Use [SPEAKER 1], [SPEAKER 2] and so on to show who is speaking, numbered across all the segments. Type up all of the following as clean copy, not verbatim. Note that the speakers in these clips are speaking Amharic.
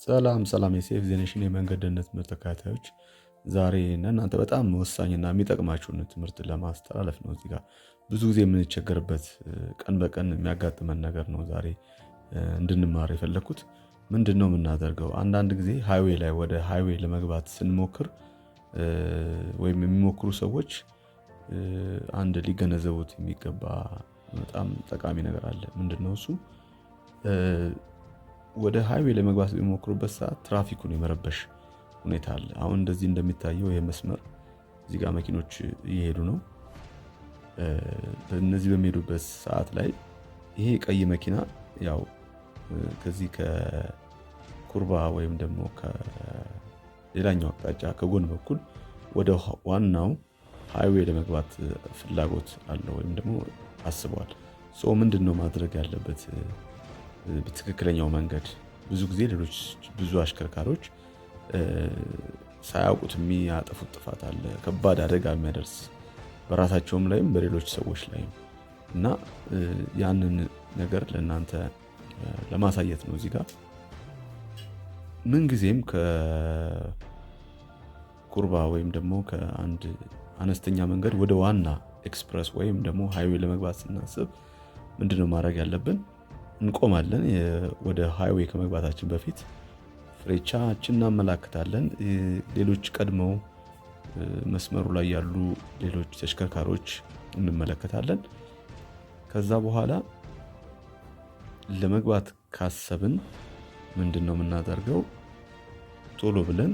[SPEAKER 1] ሰላም ሰላም የ Safe Nation የመንገድ ደህንነት ትምህርት ተከታታዮች፣ ዛሬ እናንተ በጣም ወሳኝና የሚጠቅማችሁን ትምህርት ለማስተላለፍ ነው። እዚህ ጋር ብዙ ጊዜ የምንቸገርበት፣ ቀን በቀን የሚያጋጥመን ነገር ነው። ዛሬ እንድንማር የፈለግኩት ምንድን ነው የምናደርገው? አንዳንድ ጊዜ highway ላይ ወደ highway ለመግባት ስንሞክር ወይም የሚሞክሩ ሰዎች አንድ ሊገነዘቡት የሚገባ በጣም ጠቃሚ ነገር አለ። ምንድን ነው እሱ? ወደ highway ለመግባት በሚሞክሩበት ሰዓት ትራፊኩን የመረበሽ ሁኔታ አለ። አሁን እንደዚህ እንደሚታየው ይሄ መስመር እዚህ ጋር መኪኖች እየሄዱ ነው። እነዚህ በሚሄዱበት ሰዓት ላይ ይሄ ቀይ መኪና ያው ከዚህ ከኩርባ ወይም ደግሞ ከሌላኛው አቅጣጫ ከጎን በኩል ወደ ዋናው highway ለመግባት ፍላጎት አለው ወይም ደግሞ አስበዋል። So ምንድን ነው ማድረግ ያለበት በትክክለኛው መንገድ? ብዙ ጊዜ ሌሎች ብዙ አሽከርካሪዎች ሳያውቁት የሚያጠፉት ጥፋት አለ፣ ከባድ አደጋ የሚያደርስ በራሳቸውም ላይም በሌሎች ሰዎች ላይም። እና ያንን ነገር ለእናንተ ለማሳየት ነው። እዚህ ጋር ምንጊዜም ከኩርባ ወይም ደግሞ ከአንድ አነስተኛ መንገድ ወደ ዋና express ወይም ደግሞ highway ለመግባት ስናስብ ምንድነው ማድረግ ያለብን? እንቆማለን። ወደ highway ከመግባታችን በፊት ፍሬቻችን እናመላክታለን። ሌሎች ቀድመው መስመሩ ላይ ያሉ ሌሎች ተሽከርካሪዎች እንመለከታለን። ከዛ በኋላ ለመግባት ካሰብን ምንድን ነው የምናደርገው? ቶሎ ብለን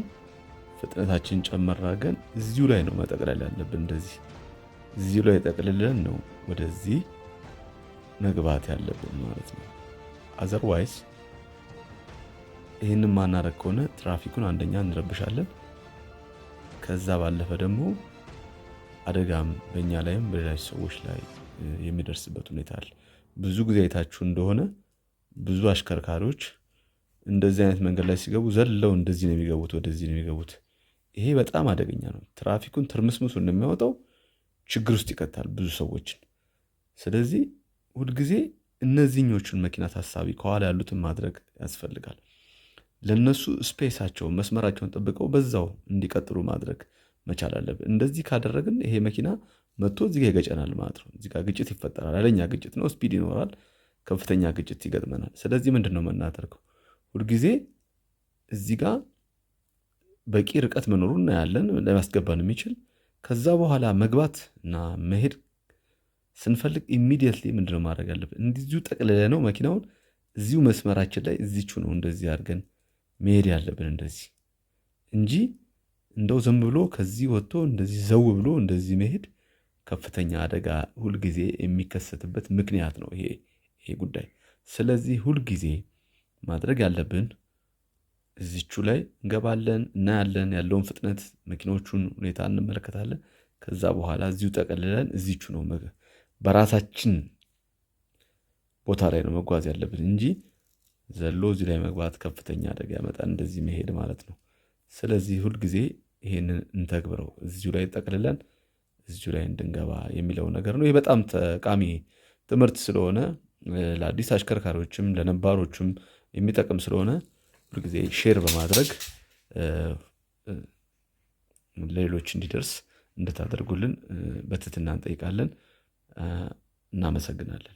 [SPEAKER 1] ፍጥነታችን ጨመር አድርገን እዚሁ ላይ ነው መጠቅለል ያለብን። እንደዚህ እዚሁ ላይ ጠቅልለን ነው ወደዚህ መግባት ያለብን ማለት ነው። Otherwise ይህንን ማናደርግ ከሆነ ትራፊኩን አንደኛ እንረብሻለን። ከዛ ባለፈ ደግሞ አደጋም በእኛ ላይም በሌሎች ሰዎች ላይ የሚደርስበት ሁኔታ አለ። ብዙ ጊዜ አይታችሁ እንደሆነ ብዙ አሽከርካሪዎች እንደዚህ አይነት መንገድ ላይ ሲገቡ ዘለው እንደዚህ ነው የሚገቡት፣ ወደዚህ ነው የሚገቡት። ይሄ በጣም አደገኛ ነው። ትራፊኩን ትርምስምሱ እንደሚያወጣው ችግር ውስጥ ይከታል ብዙ ሰዎችን። ስለዚህ ሁልጊዜ እነዚህኞቹን መኪና ታሳቢ ከኋላ ያሉትን ማድረግ ያስፈልጋል። ለነሱ space ኣቸውን፣ መስመራቸውን ጠብቀው በዛው እንዲቀጥሉ ማድረግ መቻል አለብን። እንደዚህ ካደረግን ይሄ መኪና መጥቶ እዚህ ጋር ይገጨናል ማለት ነው። እዚህ ጋር ግጭት ይፈጠራል። ኃይለኛ ግጭት ነው። Speed ይኖራል። ከፍተኛ ግጭት ይገጥመናል። ስለዚህ ምንድን ነው የምናደርገው? ሁልጊዜ እዚህ ጋር በቂ ርቀት መኖሩን እናያለን ለማስገባን የሚችል። ከዛ በኋላ መግባት እና መሄድ ስንፈልግ immediately ምንድነው ማድረግ ያለብን? እንዲዚሁ ጠቅልለን ነው መኪናውን እዚሁ መስመራችን ላይ እዚቹ ነው እንደዚህ አድርገን መሄድ ያለብን እንደዚህ እንጂ እንደው ዝም ብሎ ከዚህ ወጥቶ እንደዚህ ዘው ብሎ እንደዚህ መሄድ ከፍተኛ አደጋ ሁልጊዜ የሚከሰትበት ምክንያት ነው ይሄ ጉዳይ። ስለዚህ ሁልጊዜ ማድረግ ያለብን እዚቹ ላይ እንገባለን፣ እናያለን፣ ያለውን ፍጥነት፣ መኪኖቹን ሁኔታ እንመለከታለን። ከዛ በኋላ እዚሁ ጠቀልለን እዚቹ ነው በራሳችን ቦታ ላይ ነው መጓዝ ያለብን እንጂ ዘሎ እዚህ ላይ መግባት ከፍተኛ አደጋ ያመጣል፣ እንደዚህ መሄድ ማለት ነው። ስለዚህ ሁልጊዜ ይሄንን እንተግብረው፣ እዚሁ ላይ ጠቅልለን እዚሁ ላይ እንድንገባ የሚለው ነገር ነው። ይህ በጣም ጠቃሚ ትምህርት ስለሆነ ለአዲስ አሽከርካሪዎችም ለነባሮቹም የሚጠቅም ስለሆነ ሁልጊዜ share በማድረግ ለሌሎች እንዲደርስ እንድታደርጉልን በትህትና እንጠይቃለን። እናመሰግናለን።